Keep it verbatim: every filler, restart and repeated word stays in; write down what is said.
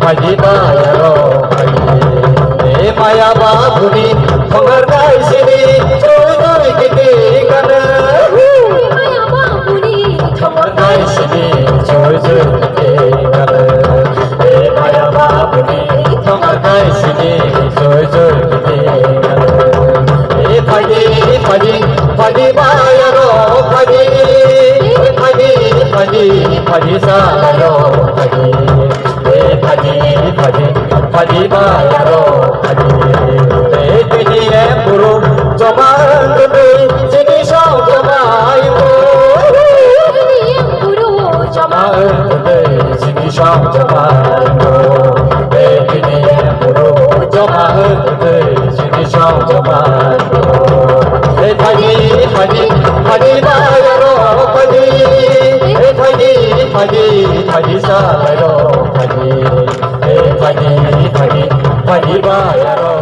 Phaidi bayaro phaidi. E maya babuni thongar kaisini choi choi kiti kana. Maya babuni thongar kaisini choi choi kiti kana. E maya babuni thongar kaisini choi choi kiti kana. E phaidi phaidi phaidi bayaro phaidi. E phaidi phaidi phaidi salayaro phaidi. E phaidi, phaidi, phaidi bayaro phaidi. E tini e buru joma wngtwi chini song joma wngtwi. Tini e buru joma wngtwi chini song joma wngtwi. E tini e buru joma wngtwi chini song joma wngtwi. E phaidi, phaidi, phaidi bayaro phaidi. E phaidi, phaidi, phaidi salayaro phaidi. E phaidi, phaidi, phaidi bayaro.